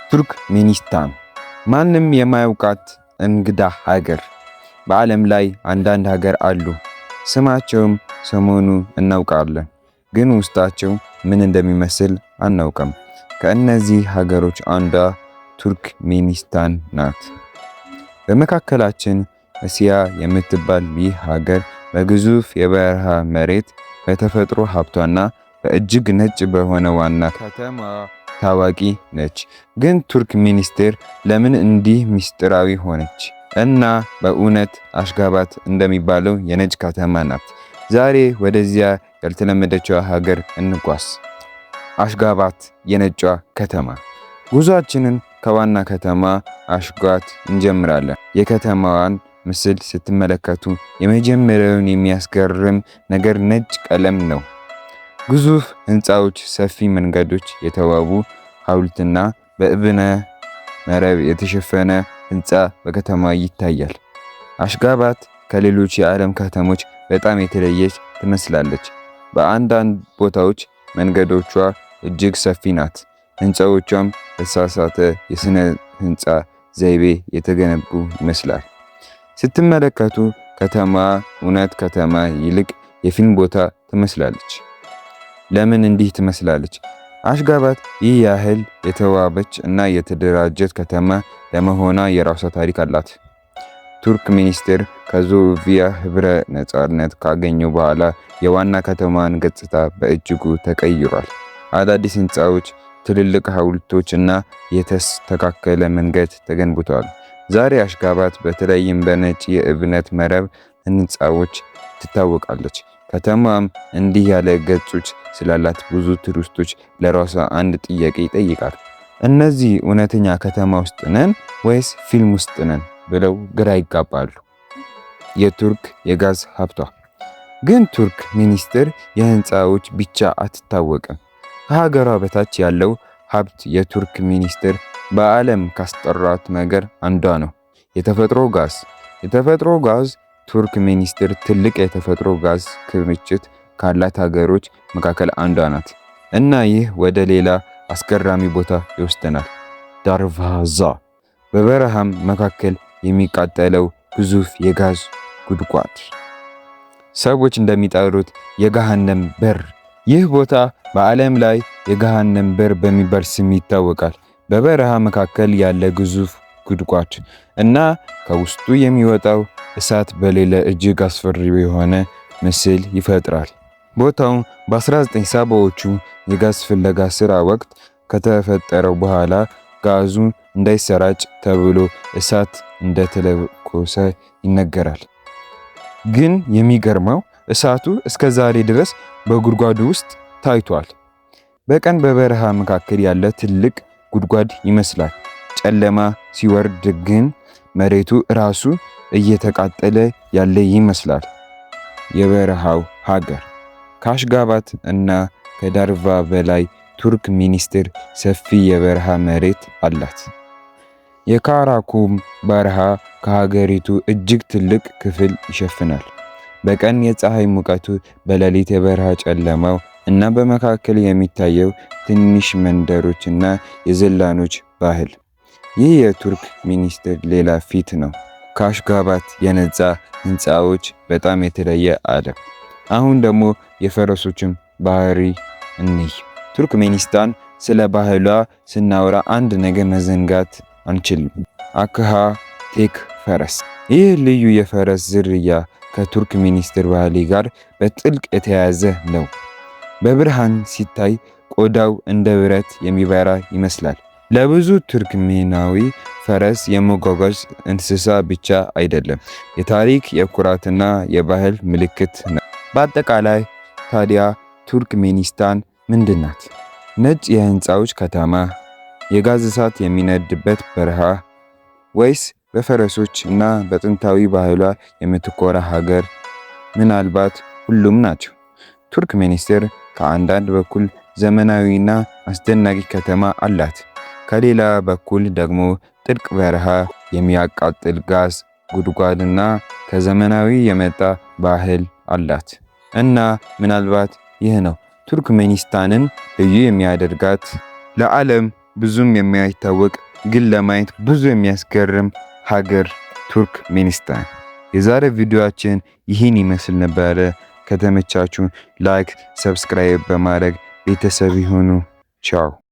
ቱርክሜኒስታን ማንም የማያውቃት እንግዳ ሀገር። በዓለም ላይ አንዳንድ ሀገር አሉ። ስማቸውም ሰሞኑ እናውቃለን፣ ግን ውስጣቸው ምን እንደሚመስል አናውቅም። ከእነዚህ ሀገሮች አንዷ ቱርክሜኒስታን ናት። በመካከላችን እስያ የምትባል ይህ ሀገር በግዙፍ የበረሃ መሬት፣ በተፈጥሮ ሀብቷና በእጅግ ነጭ በሆነ ዋና ከተማ ታዋቂ ነች። ግን ቱርክሜኒስታን ለምን እንዲህ ምስጢራዊ ሆነች? እና በእውነት አሽጋባት እንደሚባለው የነጭ ከተማ ናት? ዛሬ ወደዚያ ያልተለመደችው ሀገር እንጓዝ። አሽጋባት፣ የነጯ ከተማ። ጉዟችንን ከዋና ከተማ አሽጋባት እንጀምራለን። የከተማዋን ምስል ስትመለከቱ የመጀመሪያውን የሚያስገርም ነገር ነጭ ቀለም ነው። ግዙፍ ህንፃዎች፣ ሰፊ መንገዶች፣ የተዋቡ ሐውልትና በእብነ መረብ የተሸፈነ ህንፃ በከተማ ይታያል። አሽጋባት ከሌሎች የዓለም ከተሞች በጣም የተለየች ትመስላለች። በአንዳንድ ቦታዎች መንገዶቿ እጅግ ሰፊ ናት፣ ህንፃዎቿም በተሳሳተ የስነ ህንፃ ዘይቤ የተገነቡ ይመስላል። ስትመለከቱ ከተማ እውነት ከተማ ይልቅ የፊልም ቦታ ትመስላለች። ለምን እንዲህ ትመስላለች? አሽጋባት ይህ ያህል የተዋበች እና የተደራጀች ከተማ ለመሆኗ የራሷ ታሪክ አላት። ቱርክሜኒስታን ከሶቪየት ህብረት ነፃነት ካገኘ በኋላ የዋና ከተማዋን ገጽታ በእጅጉ ተቀይሯል። አዳዲስ ህንፃዎች፣ ትልልቅ ሐውልቶች እና የተስተካከለ መንገድ ተገንብተዋል። ዛሬ አሽጋባት በተለይም በነጭ የእብነት መረብ ህንፃዎች ትታወቃለች። ከተማም እንዲህ ያለ ገጾች ስላላት ብዙ ቱሪስቶች ለራሷ አንድ ጥያቄ ይጠይቃል። እነዚህ እውነተኛ ከተማ ውስጥ ነን ወይስ ፊልም ውስጥ ነን ብለው ግራ ይጋባሉ። የቱርክ የጋዝ ሀብቷ። ግን ቱርክ ሚኒስትር የህንፃዎች ብቻ አትታወቅም። ከሀገሯ በታች ያለው ሀብት የቱርክ ሚኒስትር በዓለም ካስጠሯት ነገር አንዷ ነው። የተፈጥሮ ጋዝ። የተፈጥሮ ጋዝ። ቱርክ ሚኒስትር ትልቅ የተፈጥሮ ጋዝ ክምችት ካላት ሀገሮች መካከል አንዷ ናት። እና ይህ ወደ ሌላ አስገራሚ ቦታ ይወስደናል። ዳርቫዛ፣ በበረሃም መካከል የሚቃጠለው ግዙፍ የጋዝ ጉድጓድ። ሰዎች እንደሚጠሩት የገሃነም በር። ይህ ቦታ በዓለም ላይ የገሃነም በር በሚባል ስም ይታወቃል። በበረሃ መካከል ያለ ግዙፍ ጉድጓድ እና ከውስጡ የሚወጣው እሳት በሌለ እጅግ አስፈሪ የሆነ ምስል ይፈጥራል። ቦታው በ1970ዎቹ የጋዝ ፍለጋ ስራ ወቅት ከተፈጠረው በኋላ ጋዙ እንዳይሰራጭ ተብሎ እሳት እንደተለኮሰ ይነገራል። ግን የሚገርመው እሳቱ እስከ ዛሬ ድረስ በጉድጓዱ ውስጥ ታይቷል። በቀን በበረሃ መካከል ያለ ትልቅ ጉድጓድ ይመስላል። ጨለማ ሲወርድ ግን መሬቱ ራሱ እየተቃጠለ ያለ ይመስላል። የበረሃው ሀገር። ከአሽጋባት እና ከዳርቫ በላይ ቱርክ ሚኒስትር ሰፊ የበረሃ መሬት አላት። የካራኩም በረሃ ከሀገሪቱ እጅግ ትልቅ ክፍል ይሸፍናል። በቀን የፀሐይ ሙቀቱ፣ በሌሊት የበረሃ ጨለማው እና በመካከል የሚታየው ትንሽ መንደሮች እና የዘላኖች ባህል። ይህ የቱርክ ሚኒስትር ሌላ ፊት ነው። ከአሽጋባት የነፃ ህንፃዎች በጣም የተለየ ዓለም። አሁን ደግሞ የፈረሶችን ባህሪ እንይ። ቱርክሜኒስታን ስለ ባህሏ ስናወራ አንድ ነገር መዘንጋት አንችልም። አክሃ ቴክ ፈረስ። ይህ ልዩ የፈረስ ዝርያ ከቱርክ ሚኒስትር ባህል ጋር በጥልቅ የተያያዘ ነው። በብርሃን ሲታይ ቆዳው እንደ ብረት የሚበራ ይመስላል። ለብዙ ቱርክሜናዊ ፈረስ የመጓጓዣ እንስሳ ብቻ አይደለም፣ የታሪክ፣ የኩራትና የባህል ምልክት ነው። በአጠቃላይ ታዲያ ቱርክሜኒስታን ምንድን ናት? ነጭ የህንፃዎች ከተማ፣ የጋዝ እሳት የሚነድበት በረሃ፣ ወይስ በፈረሶች እና በጥንታዊ ባህሏ የምትኮራ ሀገር? ምናልባት ሁሉም ናቸው። ቱርክሜኒስታን ከአንዳንድ በኩል ዘመናዊና አስደናቂ ከተማ አላት። ከሌላ በኩል ደግሞ ጥልቅ በረሃ፣ የሚያቃጥል ጋዝ ጉድጓድና ከዘመናዊ የመጣ ባህል አላት። እና ምናልባት ይህ ነው ቱርክሜኒስታንን ልዩ የሚያደርጋት። ለዓለም ብዙም የማይታወቅ ግን ለማየት ብዙ የሚያስገርም ሀገር ቱርክሜኒስታን። የዛሬ ቪዲዮአችን ይህን ይመስል ነበረ። ከተመቻችሁ like፣ subscribe በማድረግ ቤተሰብ ይሁኑ። ቻው።